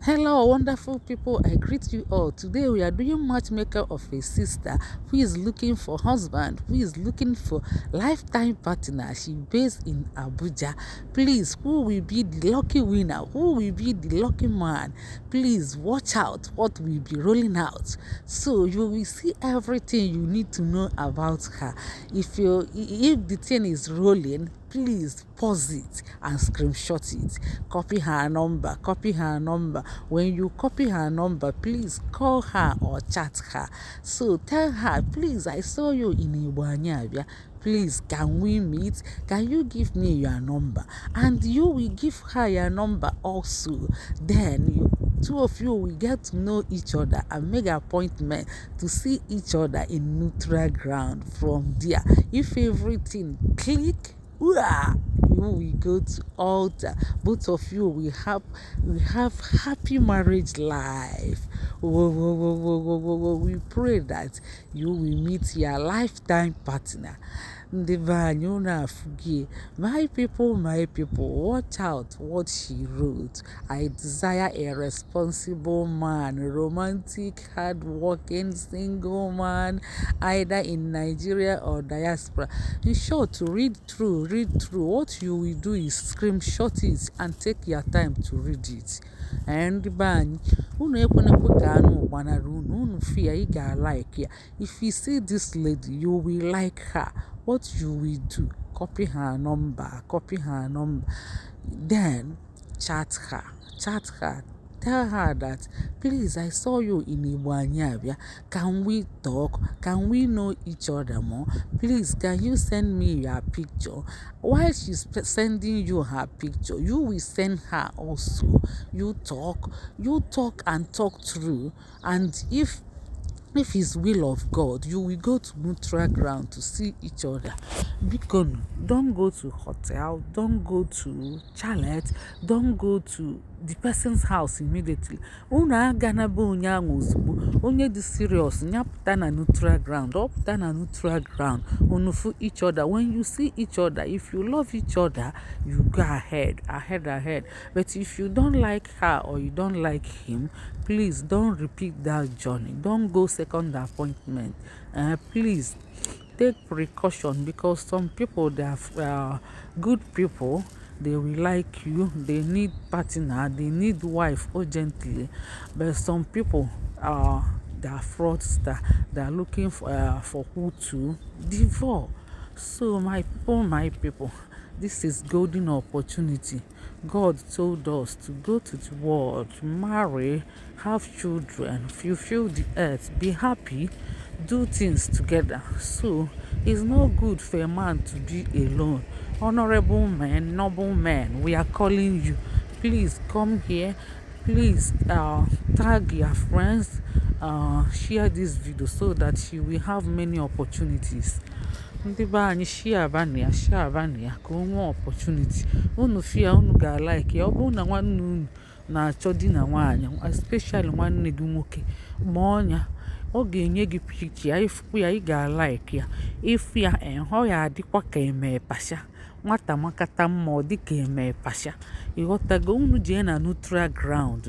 Hello, wonderful people. I greet you all. Today we are doing matchmaker of a sister who is looking for husband, who is looking for lifetime partner. She based in Abuja. Please, who will be the lucky winner? Who will be the lucky man? Please watch out what will be rolling out. So you will see everything you need to know about her. If the thing is rolling, please pause it and screenshot it. Copy her number, copy her number. When you copy her number, please call her or chat her. So tell her, "Please, I saw you in Igbo Anyị. Please, can we meet? Can you give me your number?" And you will give her your number also. Then you two of you will get to know each other and make appointment to see each other in neutral ground. From there, if everything click, you will go to altar. Both of you will have happy marriage life. Whoa, whoa, whoa, whoa, whoa, whoa, whoa. We pray that you will meet your lifetime partner. Ndị be anyị, unu afụgie. My people, my people, watch out what she wrote. "I desire a responsible man, romantic, hardworking, single man, either in Nigeria or diaspora." In short, to read through, read through. What you will do is screenshot it and take your time to read it. Ndị be anyị, unu ekwenekwe ka anụ gbanarị unu. Unu fụ ya, ị ga-like ya. If you see this lady, you will like her. What you will do, copy her number, copy her number, then chat her, chat her. Tell her that, "Please, I saw you in Igbo Anyị Abịa. Can we talk? Can we know each other more? Please, can you send me your picture?" While she's sending you her picture, you will send her also. You talk, you talk and talk through, and if it's will of God, you will go to neutral ground to see each other. Biko, don't go to hotel, don't go to chalet, don't go to the person's house immediately. Unu agana be onye ahụ ozugbo. Onye dị serious ya pụta na neutral ground. Ọ pụta na neutral ground, unu fụ each other. When you see each other, if you love each other, you go ahead, ahead, ahead. But if you don't like her or you don't like him, please don't repeat that journey. Don't go second appointment. Please take precaution, because some people, they are good people, they will like you, they need partner, they need wife urgently. But some people they are fraudster. They are looking for who to devour. So my people, my people, this is golden opportunity. God told us to go to the world, marry, have children, fulfill the earth, be happy, do things together. So it's not good for a man to be alone. Honorable men, noble men, we are calling you. Please come here. Please tag your friends, share this video so that you will have many opportunities. Ndị be anyị, share bana ya, share bana ya ka o nwee opportunity. Unu fia, unu ga-like ya. Ọ bụrụ na nwanne unu na-achọ di na nwaanyị, especially nwanne gị nwoke, ma ọnya ọ ga-enye gị picture ya, ịfụ ya, ị ga-like ya. Ịfụ ya, ọ ya adịkwa ka eme pasha nwata makata mma, ọ dị ka eme pasha. Ịghọtago? Unu jee na neutral ground,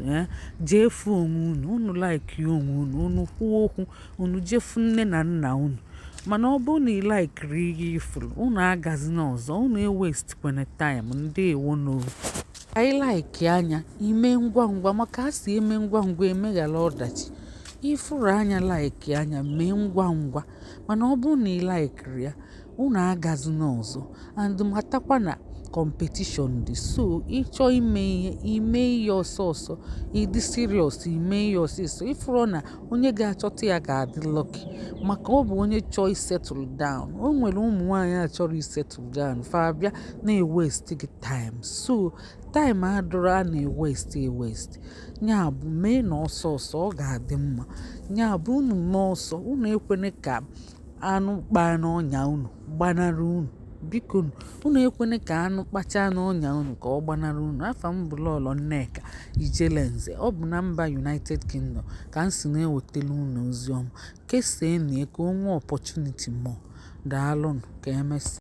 jee fụ onwe unu, unu like onwe unu, unu kwuo okwu, unu jefu nne na nna unu. Mana ọ bụrụ na ị likeri ihe ifuru, unu agazina ọzọ, unu ewastekwana time. Ndewonu. Anyị like anya ime ngwa ngwa, maka a si eme ngwa ngwa emeghara ọdachi. Ifuru anya, like anya, mee ngwa ngwa. Mana ọ bụrụ na ị likeri ya, unu agazina ọzọ. And matakwa na competition dị, so ịchọ ime ihe, ime ihe ọsọ ọsọ. Ịdị serious, ime ihe ọsịsọ. Ifuru na onye ga-achọta ya ga-adị lucky, maka ọ bụ onye chọọ isettle down. O nwere ụmụ nwaanyị a chọrọ isettle down, fa abịa na-ewaste gị time. So time adịrọ a na-ewaste ewaste. Ya bụ, mee na ọsọ ọsọ, ọ ga-adị mma. Ya bụ, unu mee ọsọ, unu ekwene ka anụ kpaa n'ọnya unu gbanarị unu. Biko, unu ekwene ka anụ kpachaa n'ọnya unu ka ọ gbanarị unu. Afa m bụ Lọlọ Nneka Ijelenze. Ọ bụ na mba United Kingdom ka m si na-ewetara unu ozi ọma. Kesaa ya ka o nwee opportunity more. Daalụnụ, ka emesịa.